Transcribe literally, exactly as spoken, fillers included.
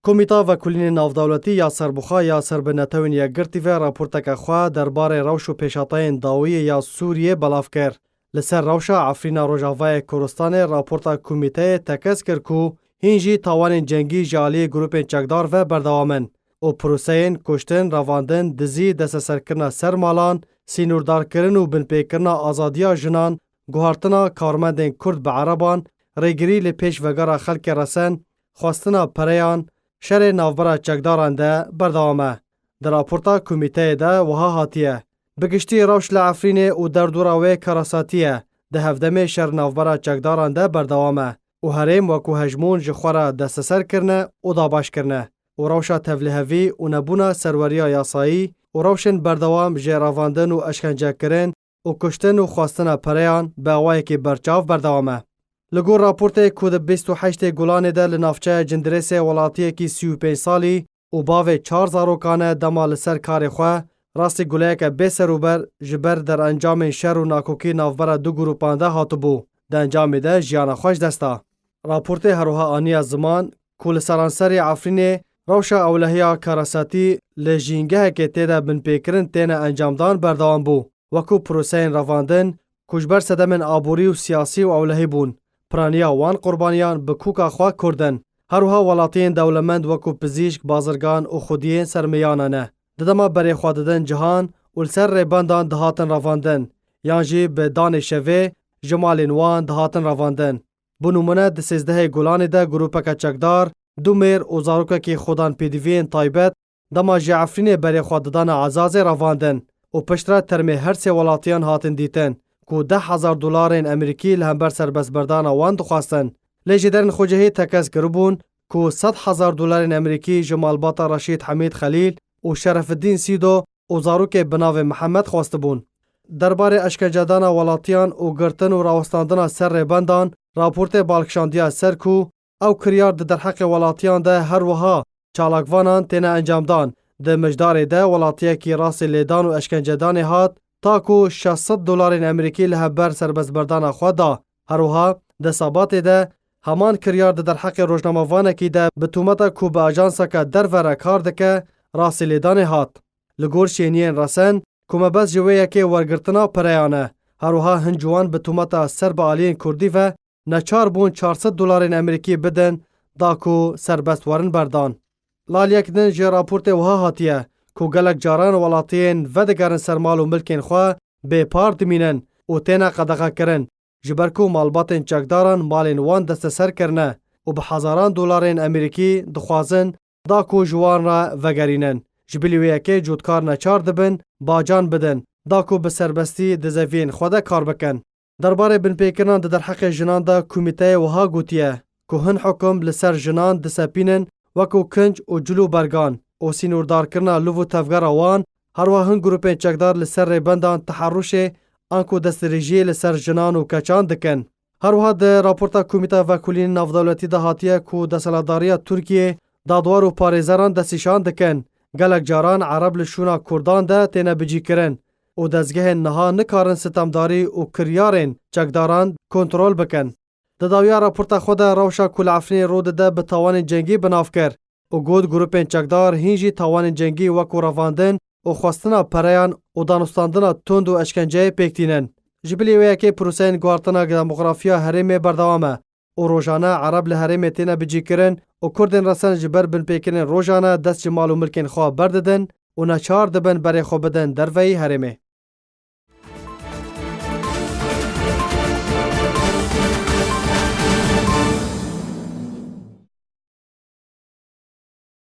Komîta Vekulînên Navdewletî ya Serbixwe ya ser bi Netewên Yekgirtî ve raporteke xwe derbarê rewş û pêşhateyên dawiyê ya Sûriyê belav kir. Li ser rewşa Efrîna Rojavayê Kurdistanê raporta komîteyê tekez kir ku hîn jî tawanên cengî ji aliyê grûpên çekdar ve berdewam in û proseyên kuştin, revandin, dizî, desteserkirina ser malan, sînordarkirin û binpêkirina azadiya jinan, guhartina karmendên Kurd bi Ereban, rêgirî li pêşvegera xelkê resen, xwestina pereyan, şerê navbera çekdaran de berdewam e. Di raporta komîteyê de wiha hatiye, bi giştî rewş li Efrînê û derdora wê karasatî ye, di hevdemê şer navbera çekdaran de berdewam e û herêm wekû hejmûn ji xwe re desteser kirine û dabeş kirine û rewşa tevlihevî û nebûna serweriya yasayî û rewşên berdewam jê revandin û eşkencekirin û kuştin û xwestina pereyan bi awayekî berçav berdewam e. Li gor raportê ku di bîst û heştê Gulanê de li navçeya Cindirêsê welatiyekî sî û pênc salî û bavê çar zarokan e dema li ser karê xwe rastî guleyeke bê serûber ji ber derencamên şer û nakokî navbera du grûpan de hatibû, di encamê de jiyana xwe ji dest da. Raportê her wiha aniye ziman ku li seranserê Efrînê rewşa ewlehiya karasatî li jîngehekê tê de binpêkirin têne encamdan berdewam bû, wekû proseyên revandin ku ji ber sedemên aborî û siyasî û ewlehî bûn, piraniya wan qurbaniyan bi kûka xwe Kurd in. Her wiha welatiyên dewlemend wekû pizîşk, bazirgan û xwediyên sermiyana ne, di dema berê xwe didin cihan û li ser rêbendan dihatin revandin, yan jî bi danê şevê ji malên wan dihatin revandin. Bi nimûne di sêzdehê Gulanê de grûpeke çekdar, du mêr û zarokekî xudan pêdiviyên taybet, dema ji Efrînê berê xwe didane Ezazê revandin û piştre termê her sê welatiyan hatin dîtin ku deh hezar dolarên Amerîkî li hember serbestberdana wan dixwestin. Lê jêderên xwecihî tekez kiribûn ku sed hezar dolarên Amerîkî ji malbata Reşîd Hemîd Xelîl û Şerefiddîn Sîdo û zarokê bi navê Mihemed xwestibûn. Derbarê eşkencedana welatiyan û girtin û rawestandina ser rêbendan, raportê balkişandiya ser ku ew kiryar di derheqê welatiyan de her wiha çalakvanan têne encamdan. Di mijdarê de welatiyekî rastî lêdan û eşkencedanê hat, ta ku şeş sed dolarên Amerîkî li hember serbestberdana xwe da. Her wiha di Sebatê de heman kiryar di derheqê rojnamevanekî de bi tûmeta ku bi ajanseke derve re kar dike, rastî lêdanê hat. Li gor şêniyên resen, ku mebest ji wê yekê wergirtina pereyan e. Her wiha hin ciwan bi tûmeta ser bi aliyên Kurdî ve neçar bûn çar sed dolarên Amerîkî bidin, da ku serbest werin berdan. Li aliyek din ji raportê wiha hatiye ku gelek caran welatiyên vedigerin ser mal û milkên xwe bê par dimînin û têne qedexekirin, ji ber ku malbatên çekdaran malên wan desteser kirine û bi hezaran dolarên Amerîkî dixwazin da ku ji wan re vegerînin. Ji bilî wê yekê cotkar neçar dibin bacan bidin, da ku bi serbestî di zeviyên xwe de kar bikin. Derbarê binpêkirinan di derheqê jinan de komîteyê wiha gotiye ku hin hukum li ser jinan disepînin, wekû kinc û cil û bergan û sînordarkirina liv û tevgera wan, herwiha hin grûpên çekdar li ser rêbendan teherûşê anku destdirêjiyê li ser jinan û keçan dikin. Her wiha di raporta Komîta Vekolînên Navdewletî de hatiye ku desthilatdariya Tirkiyê dadwar û parêzeran destnîşan dikin. Gelek caran Ereb li şûna Kurdan de têne bicîkirin û dezgehên niha nikarin sitemdarî û kiryarên çekdaran kontrol bikin. Di dawiya raporta xwe de rewşa ku li Efrînê rû dide bi tawanên cengî bi nav kir û got, grûpên çekdar hîn jî tawanên cengî wekû revandin û xwestina pereyan û danûstandina tund û eşkenceyê pêk tînin. Ji bilî wê yekê proseyên guhartina demografiya herêmê berdewam e û rojane Ereb li herêmê têne bicîkirin û Kurdên resen ji ber binpêkirinên rojane dest ji mal û milkên xwe berdidin û neçar dibin berê xwe bidin derveyî herêmê.